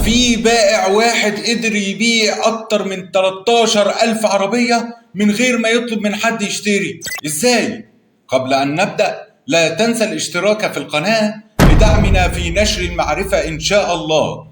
في بائع واحد قدر يبيع أكتر من 13,000 عربية من غير ما يطلب من حد يشتري. إزاي؟ قبل أن نبدأ لا تنسى الاشتراك في القناة لدعمنا في نشر المعرفة إن شاء الله.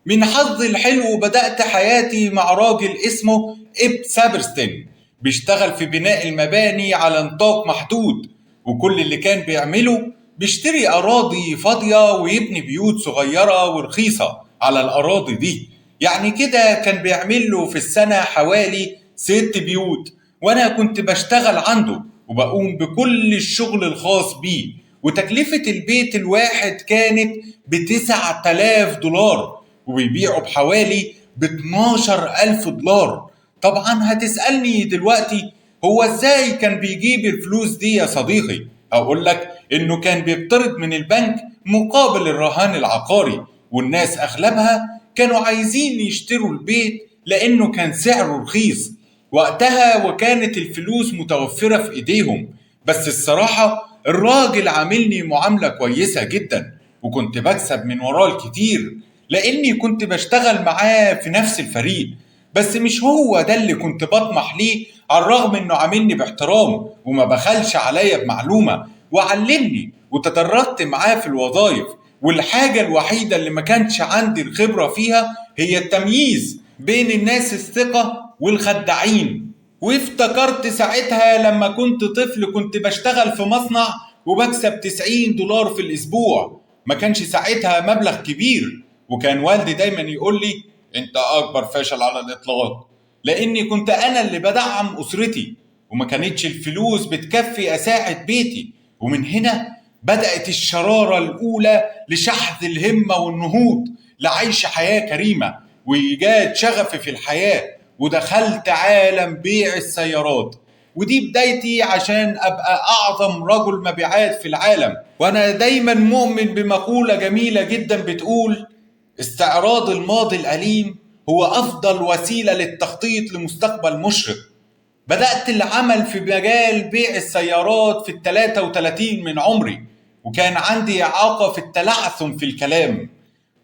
من حظي الحلو بدأت حياتي مع راجل اسمه إب سابرستين، بيشتغل في بناء المباني على نطاق محدود، وكل اللي كان بيعمله بيشتري أراضي فاضية ويبني بيوت صغيرة ورخيصة على الأراضي دي. يعني كده كان بيعمل له في السنة حوالي 6 بيوت، وأنا كنت بشتغل عنده وبقوم بكل الشغل الخاص بيه. وتكلفة البيت الواحد كانت ب$9,000 وبيبيعه بحوالي ب$12,000. طبعا هتسألني دلوقتي هو ازاي كان بيجيب الفلوس دي يا صديقي؟ هقول لك انه كان بيقترض من البنك مقابل الرهان العقاري، والناس اغلبها كانوا عايزين يشتروا البيت لانه كان سعره رخيص وقتها وكانت الفلوس متوفرة في ايديهم. بس الصراحة الراجل عاملني معاملة كويسة جدا، وكنت بكسب من وراه الكتير لاني كنت بشتغل معاه في نفس الفريق. بس مش هو ده اللي كنت بطمح ليه، على الرغم انه عاملني باحترام وما بخلش عليا بمعلومة وعلمني وتدرجت معاه في الوظائف. والحاجة الوحيدة اللي ما كانش عندي الخبرة فيها هي التمييز بين الناس الثقة والخداعين. وافتكرت ساعتها لما كنت طفل كنت بشتغل في مصنع وبكسب $90 في الأسبوع، ما كانش ساعتها مبلغ كبير، وكان والدي دايما يقول لي انت اكبر فاشل على الاطلاق، لاني كنت انا اللي بدعم اسرتي وما كانتش الفلوس بتكفي اساعد بيتي. ومن هنا بدأت الشرارة الاولى لشحذ الهمة والنهوض لعيش حياة كريمة وإيجاد شغفي في الحياة، ودخلت عالم بيع السيارات، ودي بدايتي عشان أبقى أعظم رجل مبيعات في العالم. وأنا دايما مؤمن بمقولة جميلة جدا بتقول استعراض الماضي الأليم هو أفضل وسيلة للتخطيط لمستقبل مشرق. بدأت العمل في مجال بيع السيارات في 33 من عمري، وكان عندي إعاقة في التلعثم في الكلام،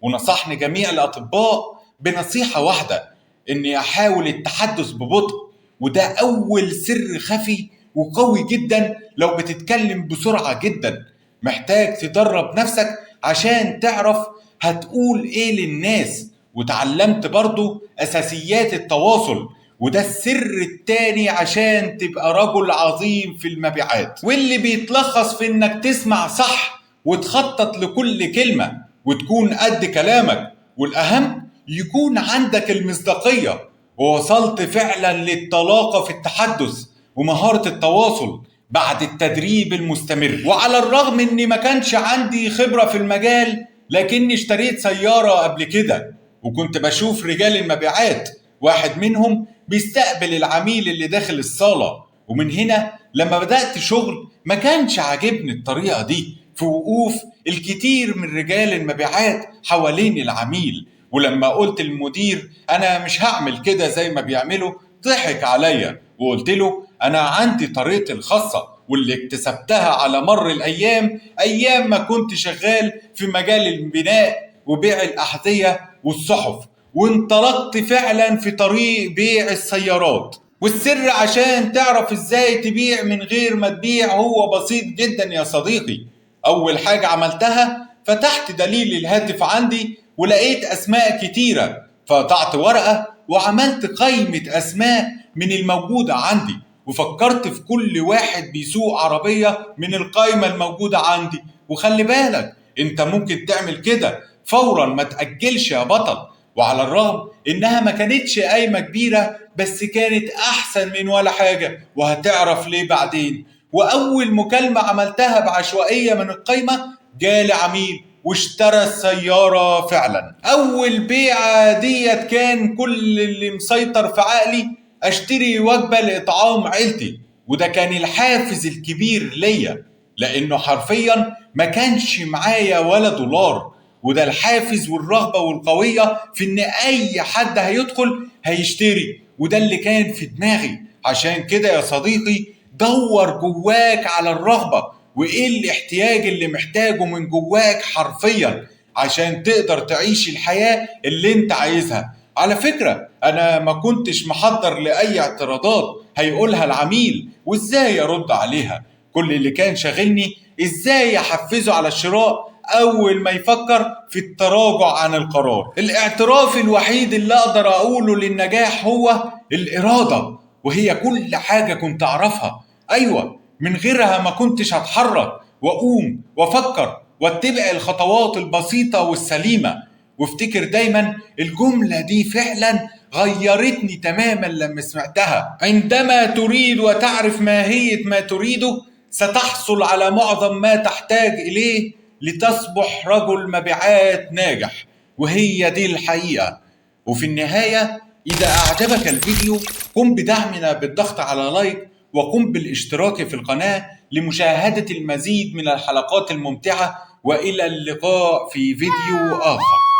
ونصحني جميع الأطباء بنصيحة واحدة، إني أحاول التحدث ببطء، وده أول سر خفي وقوي جدا. لو بتتكلم بسرعة جدا محتاج تدرب نفسك عشان تعرف هتقول إيه للناس. وتعلمت برضو أساسيات التواصل، وده السر التاني عشان تبقى رجل عظيم في المبيعات، واللي بيتلخص في إنك تسمع صح وتخطط لكل كلمة وتكون قد كلامك، والأهم يكون عندك المصداقية. ووصلت فعلا للطلاقة في التحدث ومهارة التواصل بعد التدريب المستمر. وعلى الرغم إني ما كانش عندي خبرة في المجال، لكني اشتريت سيارة قبل كده، وكنت بشوف رجال المبيعات واحد منهم بيستقبل العميل اللي داخل الصالة. ومن هنا لما بدأت شغل ما كانش عاجبني الطريقة دي في وقوف الكتير من رجال المبيعات حوالين العميل. ولما قلت للمدير أنا مش هعمل كده زي ما بيعملوا، ضحك عليا، وقلت له أنا عندي طريقتي الخاصة واللي اكتسبتها على مر الأيام، أيام ما كنت شغال في مجال البناء وبيع الأحذية والصحف، وانطلقت فعلا في طريق بيع السيارات. والسر عشان تعرف ازاي تبيع من غير ما تبيع هو بسيط جدا يا صديقي. أول حاجة عملتها فتحت دليل الهاتف عندي ولقيت أسماء كتيرة، فقطعت ورقة وعملت قائمة أسماء من الموجودة عندي، وفكرت في كل واحد بيسوق عربية من القائمة الموجودة عندي. وخلي بالك انت ممكن تعمل كده فورا، ما تأجلش يا بطل. وعلى الرغم انها ما كانتش قايمة كبيرة، بس كانت احسن من ولا حاجة، وهتعرف ليه بعدين. واول مكالمة عملتها بعشوائية من القايمة جالي عميل واشترى السيارة فعلا. اول بيعة ديت كان كل اللي مسيطر في عقلي اشتري وجبة لإطعام عيلتي، وده كان الحافز الكبير ليا، لانه حرفيا ما كانش معايا ولا دولار. وده الحافز والرغبة والقوية في ان اي حد هيدخل هيشتري، وده اللي كان في دماغي. عشان كده يا صديقي دور جواك على الرغبة وايه الاحتياج اللي محتاجه من جواك حرفيا. عشان تقدر تعيش الحياة اللي انت عايزها. على فكرة أنا ما كنتش محضر لأي اعتراضات هيقولها العميل وإزاي أرد عليها. كل اللي كان شاغلني إزاي أحفزه على الشراء أول ما يفكر في التراجع عن القرار. الاعتراف الوحيد اللي أقدر أقوله للنجاح هو الإرادة، وهي كل حاجة كنت أعرفها. أيوة، من غيرها ما كنتش هتحرك وأقوم وأفكر واتبع الخطوات البسيطة والسليمة. وافتكر دايما الجملة دي فعلا غيرتني تماما لما سمعتها. عندما تريد وتعرف ماهية ما تريده ستحصل على معظم ما تحتاج إليه لتصبح رجل مبيعات ناجح، وهي دي الحقيقة. وفي النهاية إذا أعجبك الفيديو قم بدعمنا بالضغط على لايك، وقم بالاشتراك في القناة لمشاهدة المزيد من الحلقات الممتعة، وإلى اللقاء في فيديو آخر.